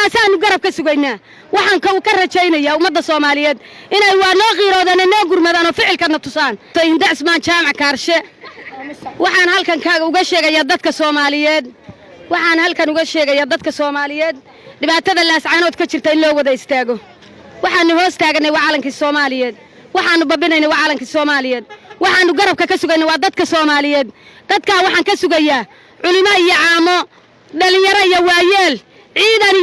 Kaasaanu garab ka sugaynaa. Waxaan ka rajaynayaa ummadda Soomaaliyeed inay waa noo qiiroodaan, noo gurmadaan oo ficilkana tusaan. Hinda Cismaan Jaamac Kaarshe. Waxaan halkan kaaga uga sheegayaa dadka Soomaaliyeed, waxaan halkan uga sheegayaa dadka Soomaaliyeed dhibaatada Laascaanood ka jirta in loo wada istaago. Waxaanu hoos taaganay waa calankii Soomaaliyeed. Waxaanu babinaynay waa calankii Soomaaliyeed. Waxaanu garabka ka sugaynay waa dadka Soomaaliyeed. Dadkaa waxaan ka sugayaa culimo iyo caamo, dhallinyaro iyo waayeel, ciidan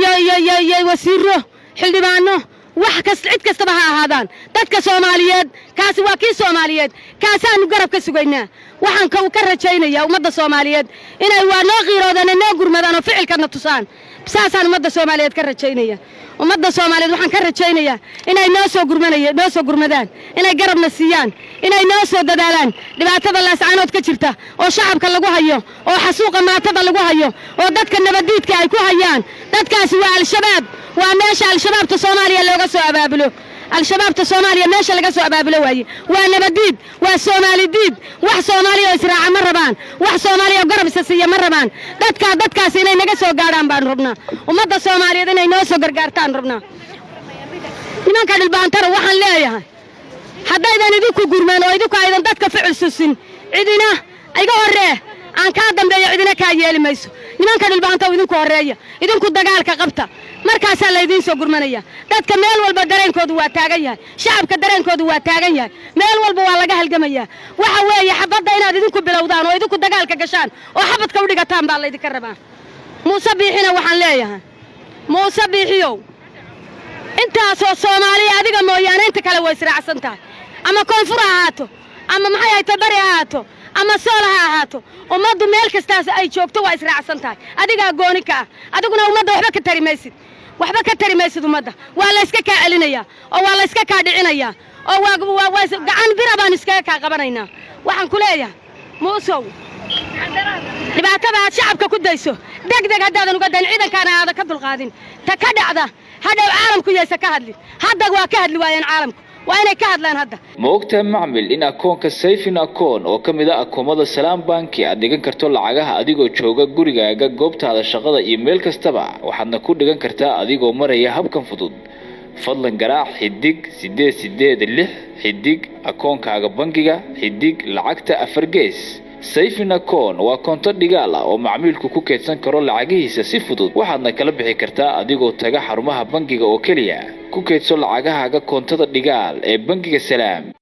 iyo wasiiro, xildhibaano, wax kas cid kastaba ha ahaadaan dadka Soomaaliyeed. Kaasi waa kii Soomaaliyeed. Kaasaanu garab ka sugaynaa. Waxaan ka rajaynayaa ummadda Soomaaliyeed inay waa noo qiiroodaan, noo gurmadaan oo ficilkana tusaan. Saasaan ummadda Soomaaliyeed ka rajaynaya. Ummadda Soomaaliyeed waxaan ka rajaynayaa inay noo soo gurmanaya, noo soo gurmadaan, inay garabna siiyaan, inay noo soo dadaalaan dhibaatada Laascaanood ka jirta oo shacabka lagu hayo, oo xasuuqa maatada lagu hayo, oo dadka nabadiidka ay ku hayaan. Dadkaasi waa Al-Shabaab. Waa meesha Al-Shabaabta Soomaaliya looga soo abaabulo. Al-Shabaabta Soomaaliya meesha laga soo abaabulo waaye. Waa nabadiid, waa Soomaali diid. Wax Soomaaliya oo israaca ma rabaan. Wax Soomaaliya oo garab isa siiya ma rabaan. Dadkaa dadkaasi inay naga soo gaadhaan baan rabnaa. Ummadda Soomaaliyeed inay noo soo gargaartaan rabnaa. Nimanka Dhulbahantana waxaan leeyahay, haddaydan idinku gurmaan oo idinku aydan dadka ficil susin, cidina iga horree aan kaa dambeeyo, cidina kaa yeeli mayso. Nimanka Dhulbahanta, idinku horreeya, idinku dagaalka qabta, markaasaa laydiin soo gurmanaya. Dadka meel walba dareenkoodu waa taagan yahay. Shacabka dareenkoodu waa taagan yahay. Meel walba waa laga halgamayaa. Waxa weeye xabadda inaad idinku bilowdaan oo idinku dagaalka gashaan oo xabadka u dhigataan baa laydinka rabaa. Muuse Biixina waxaan leeyahay, Muuse Biixiyow, intaasoo Soomaaliya adiga mooyaane inta kale way israacsan tahay. Ama koonfur ha ahaato, ama maxay hayto bari ha ahaato, ama sool ha ahaato, ummaddu meel kastaas ay joogto waa israacsan tahay. Adigaa gooni ka ah. Adiguna ummadda waxba ka tari maysid, waxba ka tari maysid. Ummadda waa layska kaa celinayaa oo waa layska kaa dhicinayaa oo waa gacan bira baan iskaga kaa qabanaynaa. Waxaan ku leeyahay, Muusow, dhibaatada aad shacabka ku dayso deg deg haddaadan uga dayn, ciidankaana aadan ka dulqaadin, ta ka dhacda hadhow caalamku yaysa ka hadlin. Hadda waa ka hadli waayeen. Caalamku waa inay ka hadlaan hadda. Ma ogtahay macmil in akoonka saving account oo ka mid ah akoomada Salaam Banki aad dhigan karto lacagaha adigoo jooga gurigaaga, goobtaada shaqada iyo meel kastaba? Waxaadna ku dhigan kartaa adigoo maraya habkan fudud. Fadlan garaac *886# akoonkaaga bangiga, xidig, lacagta, afar gees. Saving account waa koonto dhigaal ah oo macmiilku ku keydsan karo lacagihiisa si fudud. Waxaadna kala bixi kartaa adigoo taga xarumaha bangiga oo keliya. Ku keydso lacagahaaga koontada dhigaal ee bangiga Salaam.